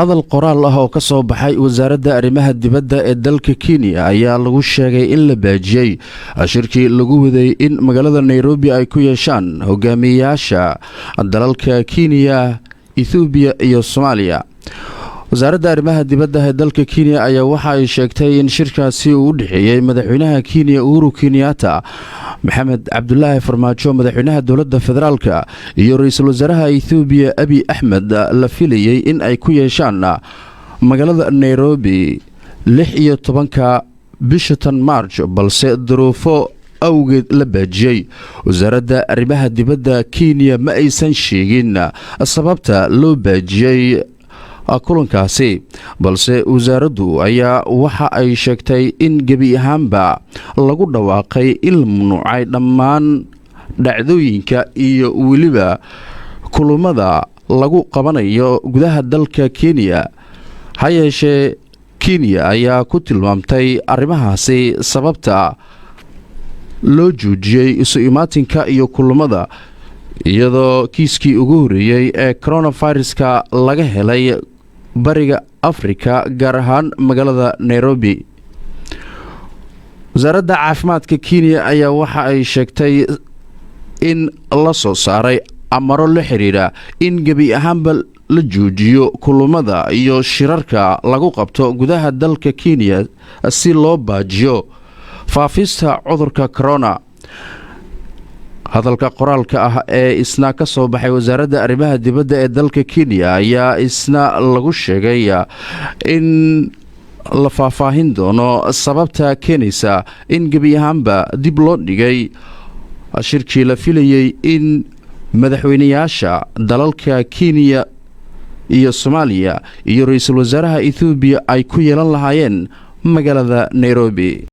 Hadal qoraal ah oo ka soo baxay Wasaaradda Arrimaha Dibadda ee dalka Kenya ayaa lagu sheegay in la baajiyey shirkii lagu waday in magaalada Nairobi ay ku yeeshaan hogaamiyeyaasha dalalka Kenya, Ethoobiya iyo Soomaaliya. Wasaaradda Arrimaha Dibadda ee dalka Kenya ayaa waxa ay sheegtay in shirkaasi uu u dhexeeyey madaxweynaha Kenya Uhuru Kenyatta, Maxamed Cabdulaahi Farmaajo, madaxweynaha dowladda federaalka, iyo ra-iisul wasaaraha Ethoobiya Abiy Axmed la filayey in ay ku yeeshaan magaalada Nairobi 16-ka bisha tan Maarj, balse duruufo awgeed la baajiyey. Wasaaradda Arrimaha Dibadda Kenya ma aysan sheegin sababta loo baajiyey kulankaasi, balse wasaaraddu ayaa waxa ay sheegtay in gebi ahaanba lagu dhawaaqay in la mamnuucay dhammaan dhacdooyinka iyo weliba kulummada lagu qabanayo gudaha dalka Kenya. Ha yeeshee, Kenya ayaa ku tilmaamtay arrimahaasi sababta loo joojiyey isu imaatinka iyo kulummada, iyadoo kiiskii ugu horreeyey ee coronaviruska laga helay Bariga Afrika, gaar ahaan magaalada Nairobi. Wasaaradda Caafimaadka Kenya ayaa waxa ay sheegtay in la soo saaray amaro la xidhiidha in gebi ahaanba la joojiyo kulummada iyo shirarka lagu qabto gudaha dalka Kenya si loo baajiyo faafista cudurka corona. Hadalka qoraalka ah ee isna ka soo baxay Wasaaradda Arrimaha Dibadda ee dalka Kenya ayaa isna lagu sheegay in la faahfaahin doono sababta keenaysa in gebi ahaanba dib loo dhigay shirkii la filayey in madaxweynayaasha dalalka Kenya iyo Soomaaliya iyo ra-iisul wasaaraha Ethoobiya ay ku yeelan lahaayeen magaalada Nairobi.